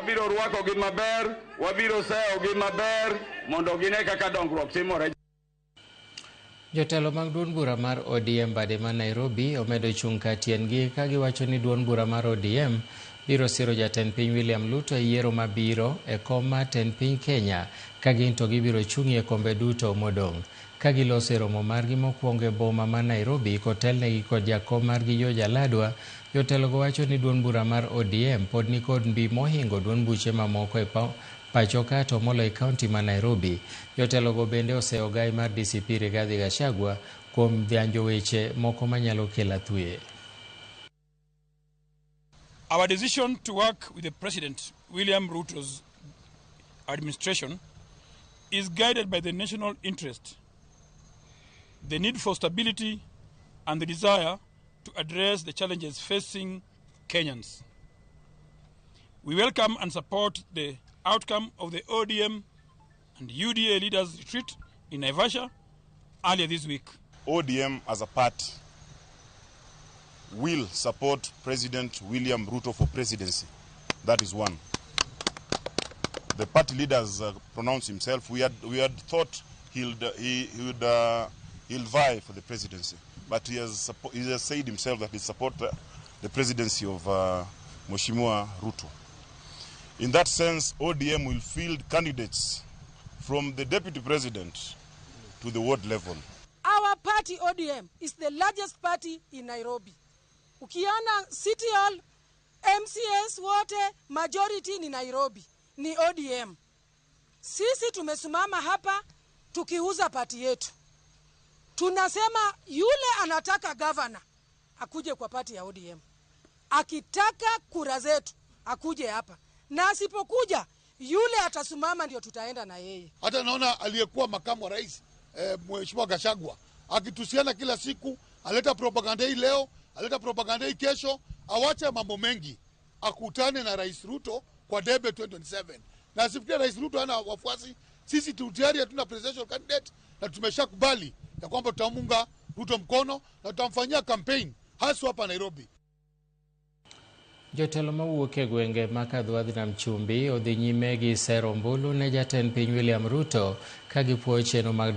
Wabiro rwakogi maber, wabiro seyogi maber mondo gine kaka dongruok timore. Jotelo mag duond bura mar ODM bade ma Nairobi omedo chung' ka tiendgi ka giwacho ni duond bura mar ODM biro siro jatend piny William Ruto e yiero mabiro e kom mar tend piny Kenya ka gin to gibiro chung'ie kombe duto modong'. Ka giloso e romo margi mokwongo e boma ma Nairobi kotelnegi kod jakom margi George Aladwa, jotelogo wacho ni duond bura mar ODM pod nikod mbi mohingo duond buche mamoko e pacho ka to moloyo e kaunti ma Nairobi. Jotelogo bende oseyo gai mar DCP Rigathi Gachagua kuom dhianjo weche moko manyalo kelo athuye. Our decision to work with the President, William Ruto's administration, is guided by the national interest, the need for stability, and the desire to address the challenges facing Kenyans. We welcome and support the outcome of the ODM and UDA leaders' retreat in Naivasha earlier this week. ODM as a party will support President William Ruto for presidency. That is one. The party leaders pronounced himself. We had thought he'll vie for the presidency, but he has said himself that he support the presidency of Mheshimiwa Ruto. In that sense, ODM will field candidates from the deputy president to the ward level. Our party, ODM, is the largest party in Nairobi. Ukiona City Hall, MCAs wote majority ni Nairobi, ni ODM. Sisi tumesimama hapa tukiuza party yetu. Tunasema yule anataka governor akuje kwa party ya ODM. Akitaka kura zetu akuje hapa, na asipokuja yule atasimama, ndio tutaenda na yeye. Hata naona aliyekuwa makamu wa rais, Mheshimiwa Gachagua akitusiana kila siku, aleta propaganda hii leo, aleta propaganda hii kesho, awache mambo mengi, akutane na Rais Ruto kwa debe 2027. Na asifikirie Rais Ruto hana wafuasi. Sisi tu tayari hatuna presidential candidate na tumeshakubali ya kwamba tutamunga Ruto mkono na tutamfanyia campaign haswa hapa Nairobi. Jotelo mawuok e gwenge ma Kadwadh Nam Chumbi odhi nyime gi sero ombulu ne jatend piny William Ruto ka gipuoyo chenro mag